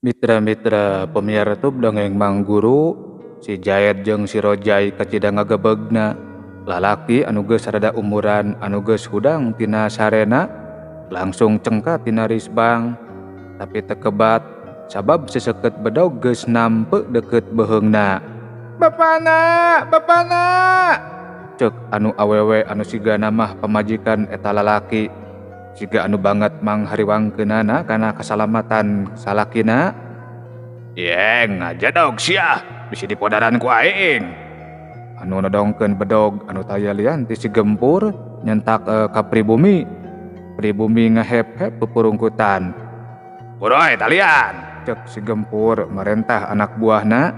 Mitra-mitra pemiar tub dongeng Mang Guru, si Jaed jeung si Rojai kacida ngagebegna. Lalaki anu geus rada umuran anu geus hudang tina sarena langsung cengka tina risbang, tapi teu kebat sabab seseukeut bedog geus nampe deukeut beuheungna. Bapana, bapana, ceuk anu awewe anu sigana mah pamajikan eta lalaki. Siga anu banget manghariwangkeunana kana kasalamatan salakina. Yeng ngajedog sia, bisi dipodaran ku aing. Anu nodongkeun bedog anu taya lian ti si Gempur nyentak ka pribumi. Pribumi ngahep-hep pupurungkutan. Kuroy talian, cek si Gempur marentah anak buahna.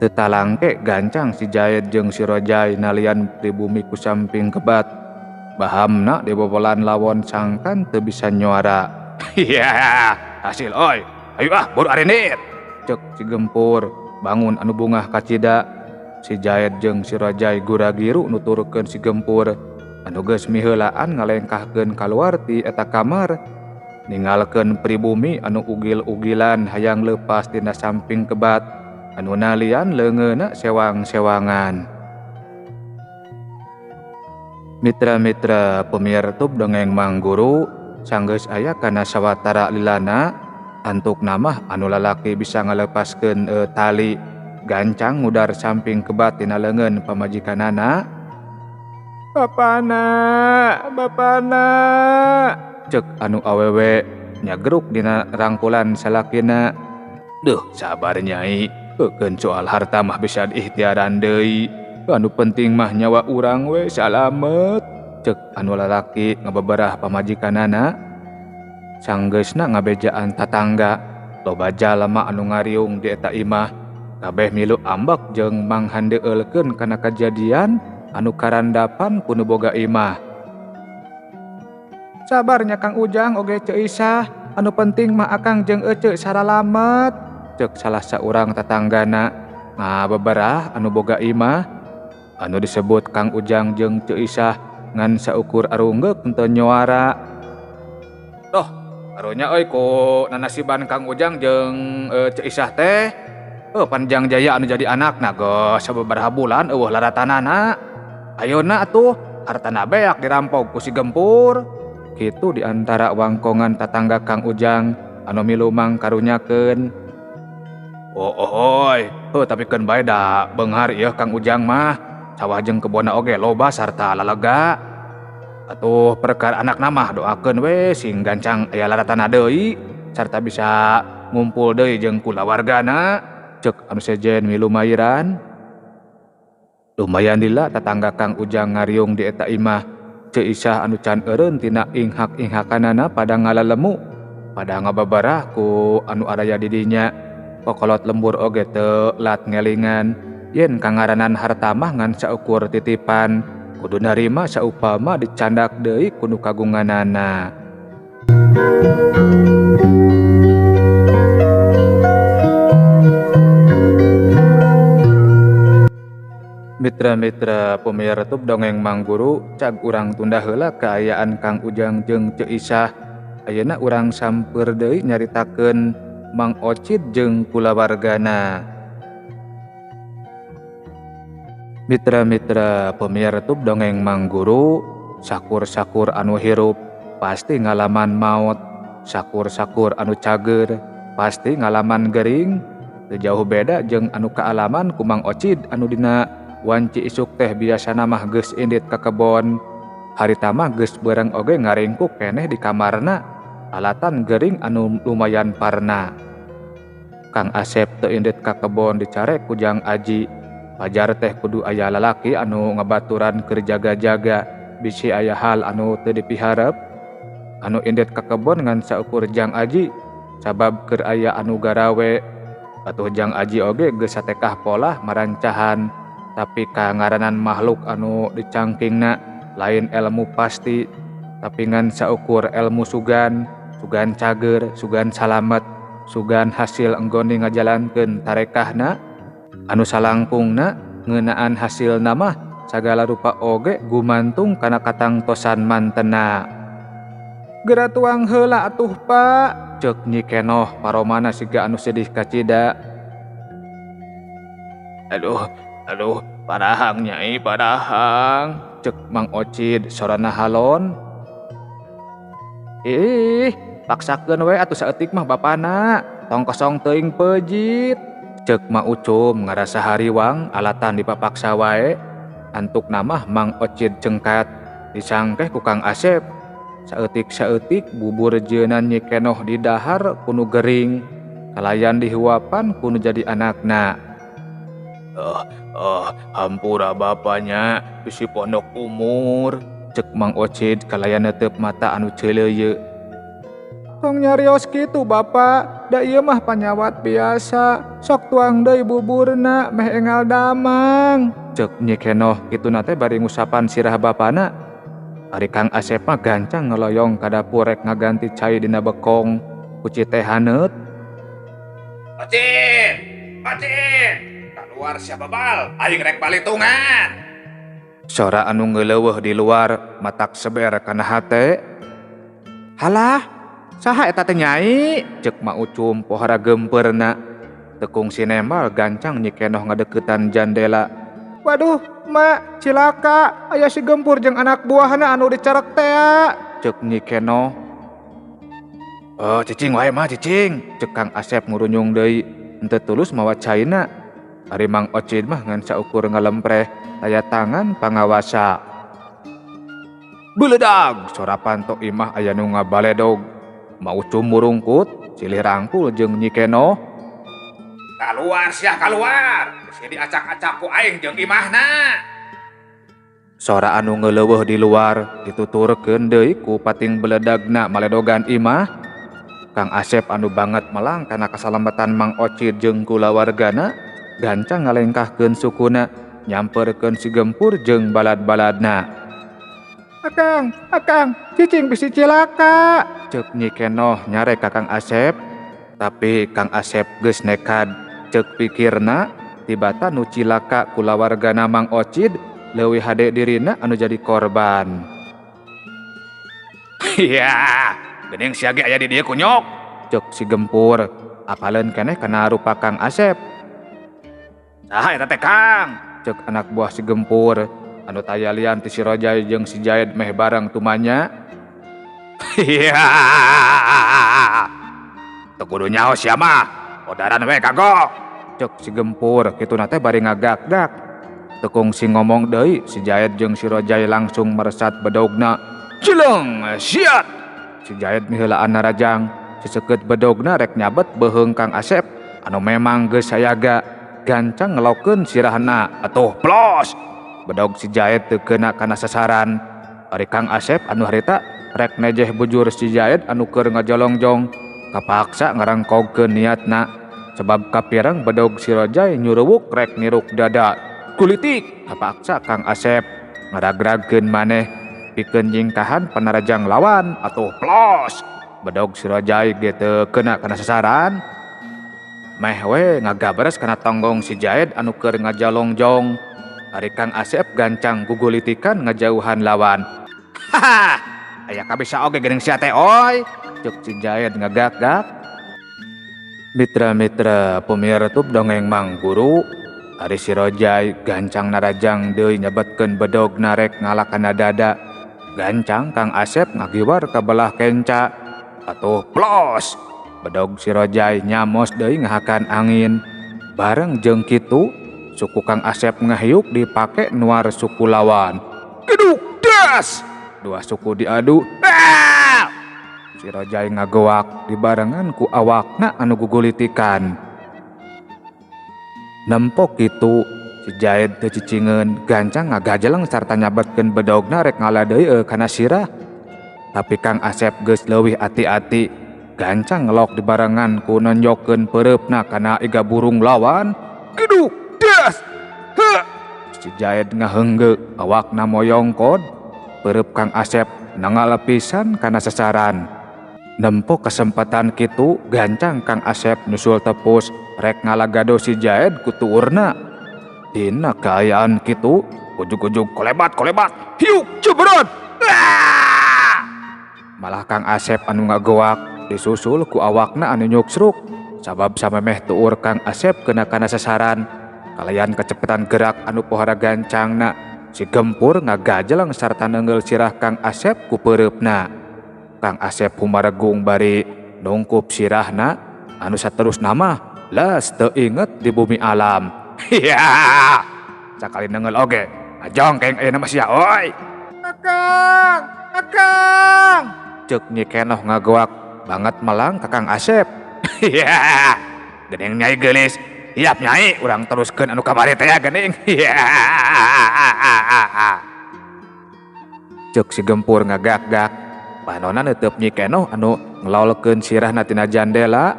Teu talangke gancang si Jaed jeung si Rojai nalian pribumi ku samping kebat. Bahamna dibobolan lawon sangkan teu bisa nyuara. Iya, hasil oi. Ayo ah, buru arinit. Cek si Gempur bangun anu bungah kacida. Si Jaed jeung si Rojai gura-giru nuturkeun si Gempur anu geus miheulaan ngalengkahkeun kaluar ti eta kamar. Ninggalkeun pribumi anu ugil-ugilan hayang leupas tina samping kebat anu nalian leungeunna sewang-sewangan. Mitra-mitra pemiar tub dongeng Mang Guru sanggeus aya kana sawatara lilana antuk namah anu lalaki bisa ngalepaskeun tali gancang ngudar samping kebat tina leungeun pamajikanana. Bapana, bapana, cek anu awewe nyageruk dina rangkulan salakina. Duh, sabar nyai, keun soal harta mah bisa diikhtiaran deui. Anu penting mah nyawa urang we salamet, cek anu lalaki ngabeberah pamajikanana. Sanggeusna ngabejaan tatangga, loba jalma anu ngariung di eta imah, kabeh milu ambek jeung manghandeulkeun kana kajadian anu karandapan ku nu boga imah. Sabarnya Kang Ujang oge Ceu Isah, anu penting mah akang jeung ece saralamet, cek salah saurang tatanggana ngabeberah anu boga imah. Anu disebut Kang Ujang jeung Ceu Isah ngan saukur arunggeuk teu nyuara. Doh, karunya euy ku nanasiban Kang Ujang jeung Ceu Isah teh. Panjang jaya anu jadi anakna geus sababaraha bulan eueuh laratanana. Ayeuna atuh hartana beak dirampok ku si Gempur. Kitu di antara wangkongan tatangga Kang Ujang anu milu mangkarunyakeun. Oh, oi, heuh tapi keun bae da beunghar ieu Kang Ujang mah. Sawah jeung kebonna oge loba sarta lalega. Atuh perkara anakna mah doakeun we sing gancang aya laratana deui sarta bisa ngumpul deui jeung kulawargana, cek anu sejen milu mairan. Lumayan lila tatangga Kang Ujang ngariung di eta imah. Ceu Isah anu can eureun tina inghak-inghakanana pada ngalalemu, pada ngababarah ku anu araya di dinya. Kokolot lembur oge teu lat ngelingan. Yen kangaranan harta mah ngan saukur titipan, kudu narima saupama dicandak deui ku nu kagunganana. Mitra-mitra pemiar tub dongeng Mang Guru, cag urang tunda heula kaayaan Kang Ujang jeung Ceu Isah. Ayeuna urang sampeur deui nyaritakeun Mang Ocid jeung kulawargana. Mitra-mitra pemiar tub dongeng Mang Guru, sakur-sakur anu hirup pasti ngalaman maot, sakur-sakur anu cager pasti ngalaman gering. Teu jauh beda jeung anu kaalaman ku Mang Ocid anu dina wanci isuk teh biasana mah geus indit ka kebon. Harita mah geus beurang oge ngaringkuk keneh di kamarna, alatan gering anu lumayan parna. Kang Asep teu indit ka kebon dicarek ku Jang Aji. Pajar teh kudu aya lalaki anu ngabaturan keur jaga-jaga bisi aya hal anu teu dipiharep. Anu indit ka kebon ngan saukur Jang Aji sabab keur aya anu garawe. Atuh Jang Aji oge geus satekah polah marancahan, tapi kangaranan makhluk anu dicangkingna lain ilmu pasti, tapi ngan saukur ilmu sugan, sugan cager, sugan salamet, sugan hasil enggone ngajalankeun tarekahna. Anu salangkungna ngeunaan hasilna mah sagala rupa oge gumantung kana katangtosan mantena. Geura tuang heula atuh Pak, ceuk Nyi Kenoh paromana siga anu sedih kacida. Aduh, aduh, parahang Nyai, parahang, ceuk Mang Ocid sorana halon. Ih, paksakeun we atuh saeutik mah bapana, tong kosong teuing peujit. Ceuk Ma Ucum ngarasa hariwang alatan dipapaksa wae. Antukna mah Mang Ocid cengkat disangkeh ku Kang Asep. Saeutik-saeutik bubur jieunan Nyi Kenoh didahar ku nu gering, kalayan dihuapan ku nu jadi anakna. Oh, oh, hampura bapanya, bisi pondok umur, ceuk Mang Ocid kalayan neuteup mata anu ceuleuyeu. Tong nyarios kitu Bapak, da ieu mah panyawat biasa, sok tuang deui buburna meh engal damang. Ceuk Nyi Kenoh kituna teh bari ngusapan sirah bapana. Ari Kang Asep mah gancang ngeloyong ka dapur rek ngaganti cai dina bekong, kuci teh haneut. Ocid, Ocid, kaluar sia babal, aing rek balitungan. Sora anu ngeuleuweuh di luar matak seber kana hate. Halah, saha eta teh Nyai? Ceuk Ma Ucum pohara gempeurna. Teu kungsi nembal gancang Nyi Kenoh ngadeuketan jandela. Waduh, Mak, cilaka, aya si Gempur jeung anak buahna anu dicarek tea. Ceuk Nyi Kenoh. Oh, cicing wae mah cicing, ceuk Kang Asep ngurunyung deui, henteu tulus mawa caina. Ari Mang Ocid mah ngan saukur ngalempreh taya tangan pangawasa. Beledag, sora panto imah aya nu ngabaledog. Ma Ucum murungkut, silih rangkul jeung Nyi Kenoh. Kaluar sia kaluar, bisi diacak-acak ku aing jeung imahna. Sora anu ngeuleuweuh di luar dituturkeun deui ku pating beledagna maledogan imah. Kang Asep anu banget melang kana kasalamatan Mang Ocid jeung kulawargana, gancang ngalengkahkeun sukuna, nyamperkeun si Gempur jeung balad-baladna. Akang, akang, cicing bisi cilaka, ceuk Nyi Kenoh nyarek ka Kang Asep. Tapi Kang Asep geus nekad, ceuk pikirna tibata nu cilaka kulawargana Mang Ocid leuwih hade dirina anu jadi korban. Iya, geuning sia ge aya di dieu kunyok, ceuk si Gempur, apaleun keneh kana rupa Kang Asep. Saha eta teh Kang? Ceuk anak buah si Gempur, anu taya lian ti si Rojai jeung si Jaed meh bareng tumanya. Iya. Teu kudu nyaho sia mah, odaran we kagok. Ceuk si Gempur kituna teh bari ngagak-gak. Teu kungsi ngomong deui, si Jaed jeung si Rojai langsung meresat bedogna. Cileng siat. Si Jaed miheulaan narajang, seseukeut bedogna rek nyabet beuheung Kang Asep anu memang geus sayaga gancang ngelokeun sirahna. Atuh plos. Bedog si Jaed teu keuna kana sasaran. Ari Kang Asep anu harita rek nejeh bujur si Jaed anu keur ngajolongjong, kapaksa ngarangkogkeun niatna sebab kapirang bedog si Rojai nyuruwuk rek niruk dada. Kulitik kapaksa Kang Asep ngaragragkeun maneh pikeun nyingkahan panarajang lawan. Atuh plos. Bedog si Rojai ge teu keuna kana sasaran. Meh we ngagabres kana tonggong si Jaed anu keur ngajalongjong. Ari Kang Asep gancang gugulitikan ngajauhan lawan. Haha, aya kabisa oge geuning sia teh oy, ceuk si Jaed ngagak-gak. Mitra-mitra pemirtub dongeng Mang Guru, ari si Rojai gancang narajang deui nyebetkeun bedog narek ngalakana dada. Gancang Kang Asep ngagiwar ka belah kenca. Atuh plos. Bedog si Rojai nyamos deui ngahakan angin. Bareng jeung kitu, suku Kang Asep ngahiuk dipake nuar suku lawan. Geduk das. Dua suku diadu. Ah! Si Rojai ngagoak dibarengan ku awakna anu gugulitikan. Nempok kitu, si Jaed teu cicingeun, gancang ngagajeleng sarta nyabetkeun bedogna rek ngala deui kana sirah. Tapi Kang Asep geus leuwih ati-ati, gancang ngelok dibarengan ku nonjokeun peureupna kana iga burung lawan. Geduk das. Heuh. Si Jaed ngaheunggeuk, awakna moyongkod. Peureub Kang Asep nangal pisan kana sasaran. Nempo kesempatan kitu, gancang Kang Asep nyusul tepus rek ngalagado si Jaed ku tuurna. Dina kaayaan kitu, ujug-ujug kolebat kolebat, hiuk ceberot. Ah! Malah Kang Asep anu ngagoak disusul ku awakna anu nyuksruk sabab samemeh tuur Kang Asep kena kana sasaran kalayan kecepatan gerak anu pohara gancangna si Gempur ngagajelang sarta nenggel sirah Kang Asep ku peureupna. Kang Asep humaregung bari nungkup sirahna anu saterusna mah las teu inget di bumi alam. Hiya, sakali nenggel oge ajongkeng ayeuna mah sia oi. Akang, akang, ceuk Nyi Kenoh ngagoak banget melang ka Kang Asep. Hiya, geuning Nyai geulis. Hiap Nyai, urang teruskeun anu kamari teh geuning. Hiya. Ceuk si Gempur ngagak-gak. Panona neuteub Nyi Kenoh anu ngelolkeun sirahna tina jandela.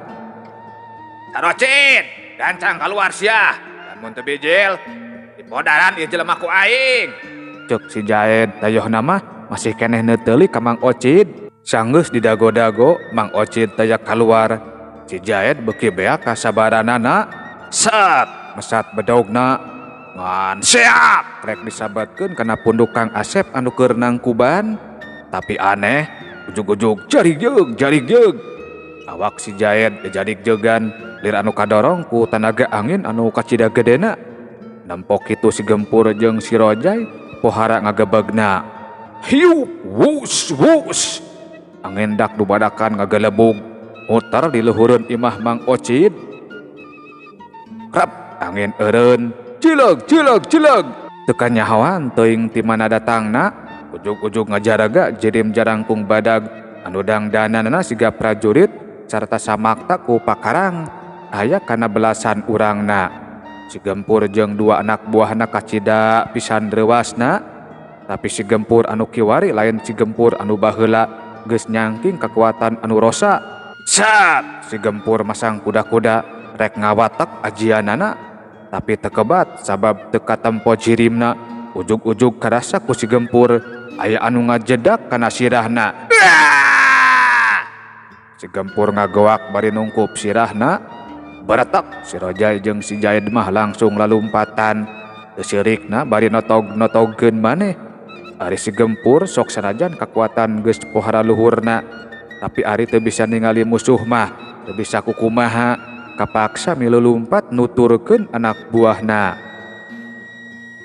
Sarocin, gancang kaluar sia. Lamun teu bijil, dipodaran ieu jelema ku aing. Ceuk si Jaed tayohna mah masih keneh neuteuli ka Mang Ocid. Sanggeus didago-dago Mang Ocid taya kaluar. Si Jaed beuki beak kasabaranana. Set, mesat bedogna. Ngan siap rek disabatkeun kana punduk Kang Asep anu keur nangkuban. Tapi aneh, ujug-ujug jarig jeug jarig jeug. Awak si Jaed jarig jeugan lir anu kadorong ku tanaga angin anu kacida gedena. Nempok kitu si Gempur jeung si Rojai pohara ngagebegna. Hiup wus wus. Angin dak dubadakan ngagelebug muter di luhureun imah Mang Ocid. Krep angin eureun cileug cileug cileug. Teu kanyahoan teuing ti mana datangna. Ujug-ujug ngajaraga jirim jarangkung badag anu dangdananana siga prajurit sarta samakta ku pakarang aya kana belasan urangna. Si Gempur jeung dua anak buahna kacida pisan reuasna, tapi si Gempur anu kiwari lain si Gempur anu baheula geus nyangking kekuatan anu rosa. Sat! Si Gempur masang kuda-kuda rek ngawatek ajianana, tapi teu kebat sabab teu katempo jirimna. Ujug-ujug karasa ku si Gempur aya anu ngajedak kana sirahna. Si Gempur ngagoak bari nungkup sirahna. Beretak si Rojai jeung si Jaed mah langsung lalumpatan. Teu sirikna bari notog-notogkeun maneh. Ari si Gempur sok sanajan kakuatan geus pohara luhurna, tapi ari teu bisa ningali musuh mah, teu bisa kukumaha, kapaksa milu lumpat nuturkeun anak buahna.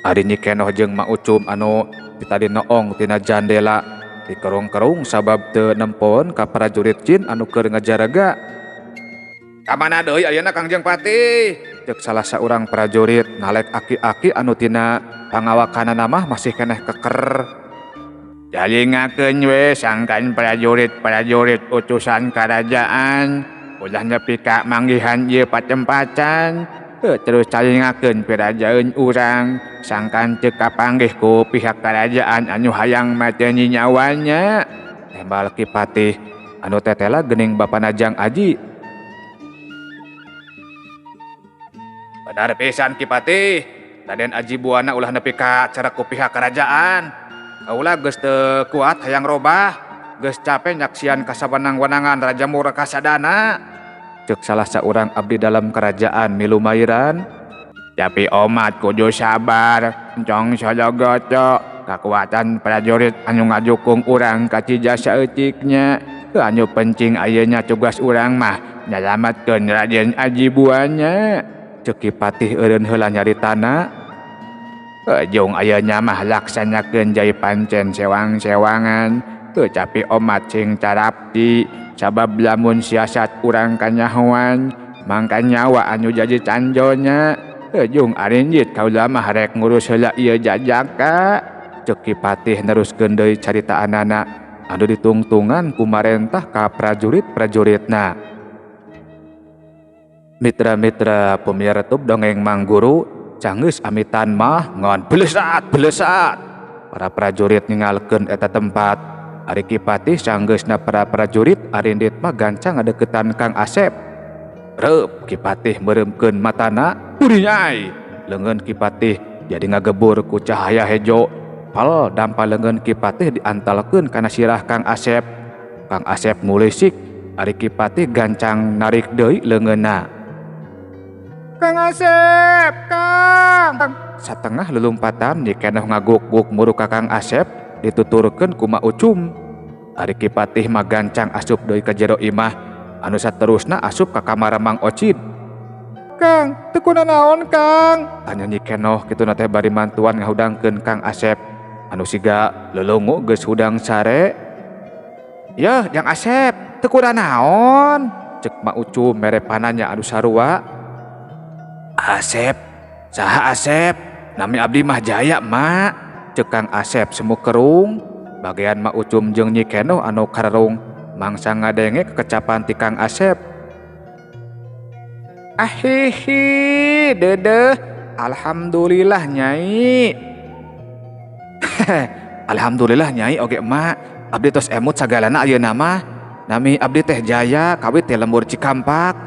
Ari Nyi Kenoh jeung Ma Ucum anu tadi noong tina jandela dikerung-kerung sabab teu nempon ka prajurit jin anu keur ngajaraga. Ka mana deui ayeuna Kangjeng Patih? Ceuk salah saurang prajurit nalek aki-aki anu tina pangawakanana mah masih keneh keker. Jalingakeun we sangkan prajurit-prajurit utusan karajaan ulah nepi ka manggihan ieu pacempacan. Terus calingakeun pirajaeun urang sangkan teu kapanggih ku pihak karajaan anu hayang mateni nyawanya. Tembal Ki Patih anu tetela geuning bapana Jang Aji. Benar pisan Ki Patih, Raden Aji Buana ulah nepi ka cara ku pihak kerajaan. Kaula geus teu kuat hayang robah, geus cape nyaksian kasawenang-wenangan Raja Murakasadana. Ceuk salah saurang abdi dalam kerajaan milu mairan. Tapi omat kudu sabar, entong sologoto, kakuatan prajurit anu ngadukung urang kacija saeutiknya. Anu penting ayeuna tugas urang mah nyalametkeun Raden Aji Buana. Ceuk Ki Patih eureun heula nyaritana. Jeung ayeuna mah laksanakeun jai pancen sewang-sewangan, tetapi omat sing tarapti sabab lamun siasat urang kanyahoan mangka nyawa anu jadi tanjonya. Jeung arinjit kaula mah rek ngurus heula ieu jajaka. Ceuk Ki Patih neruskeun deui caritaanana anu ditungtungan ku marentah ka prajurit-prajuritna. Mitra-mitra pemirsa tub dongeng Mang Guru canggeus amitan mah ngon belesat belesat. Para prajurit ninggalkeun eta tempat. Ari Ki Patih sanggeusna para prajurit arindit mah gancang ngadeukeutan Kang Asep. Reup Ki Patih meureumkeun matana, "Burinyai!" Leungeun Ki Patih jadi ngagebur ku cahaya hejo. Pal dampa leungeun Ki Patih diantalkeun kana sirah Kang Asep. Kang Asep ngulisik, ari Ki Patih gancang narik deui leungeunna. Kang Asep, Kang. Satengah lulumpatan Nyi Kenoh ngaguk-guk muru ka Kang Asep dituturkeun ku Ma Ucum. Ari Ki Patih mah gancang asup deui ka jero imah anu saterusna asup ka kamar Mang Ocid. Kang, teu kunanaon Kang? Tanya Nyi Kenoh kituna teh bari mantuan ngahudangkeun Kang Asep anu siga lelungu geus hudang sare. Yeuh, Jang Asep, teu kunanaon? Cek Ma Ucum mere pananya anu sarua. Asep, saha Asep? Nami abdi mah Jaya, Mak. Cek Kang Asep semu kerung. Bagian Ma Ucum jeung Nyi Kenoh anu karerung mangsa ngadenge kekecapan ti Kang Asep. Ahihi, dedeh, alhamdulillah nyai. Alhamdulillah nyai oge emak, abdi tos emut sagalana ayeuna mah. Nami abdi teh Jaya kawit teh lembur Cikampak.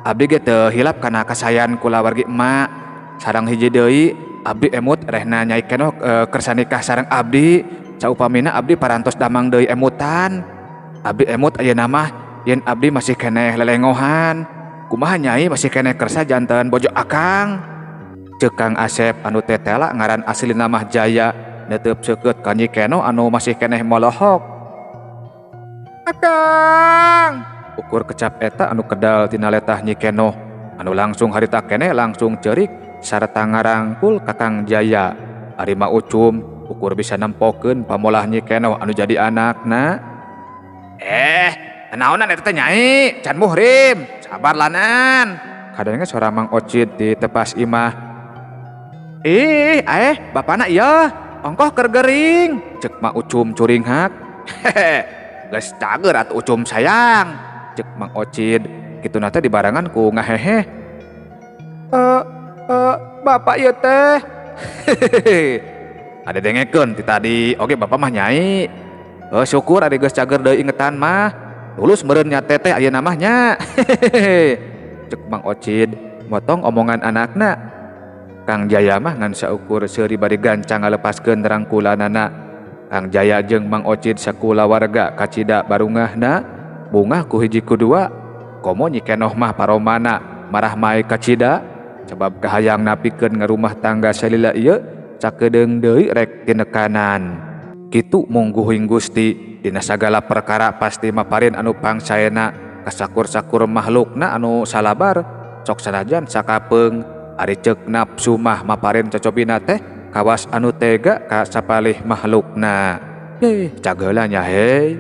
Abdi ge teu hilap kana kasayan kulawargi emak. Sareng hiji deui, abdi emut rehna Nyai Kenoh kersa nikah sareng abdi. Saupamina abdi parantos damang deui emutan. Abdi emut ayeuna mah yen abdi masih keneh lelengohan. Kumaha nyai masih keneh kersa janten bojo akang? Ceuk Kang Asep anu tetela ngaran aslina mah Jaya neteup seukeut ka Nyi Kenoh anu masih keneh molohok. Akang! Ukur kecap eta anu kedal tina letah Nyi Kenoh anu langsung harita keneh langsung ceurik sarta ngarangkul ka Kang Jaya. Ari Ma Ucum ukur bisa nempokeun pamolah Nyi Kenoh anu jadi anakna. Naonan eta teh nyai, can muhrim, sabar lanan. Kadangnya suara Mang Ocid di tepas imah. Ih, bapana ieu, ongkoh keur gering, cek Ma Ucum curinghak. Hehe, geus cager atuh Ucum sayang, cek Mang Ocid, kituna teh dibarengan ku ngahehe. Bapak ieu teh. Hehehe. Ada dengekeun ti tadi, oge bapak mah nyai. Syukur ari geus cager deui ingetan mah. Lulus meureun nya teteh ayeuna mah nya. Hehehe. Cek Mang Ocid motong omongan anakna. Kang Jaya mah ngan saukur seuri bari gancang ngalepaskeun rangkulanana. Kang Jaya jeung Mang Ocid sakulawarga kacida barungahna bungah ku hiji ku dua. Komo Nyi Kenoh mah paromana marah mae kacida sabab kahayang napikeun ngarumah tangga salila ieu sakedeung deui rek tinekanan. Kitu mungguhing Gusti dina sagala perkara pasti maparin anu pangsaena kasakur-sakur makhlukna anu salabar sok sanajan sakapeung ari ceuk nafsu mah maparin cocobina teh kawas anu tega ka sapalih makhlukna. Cageula nya hei.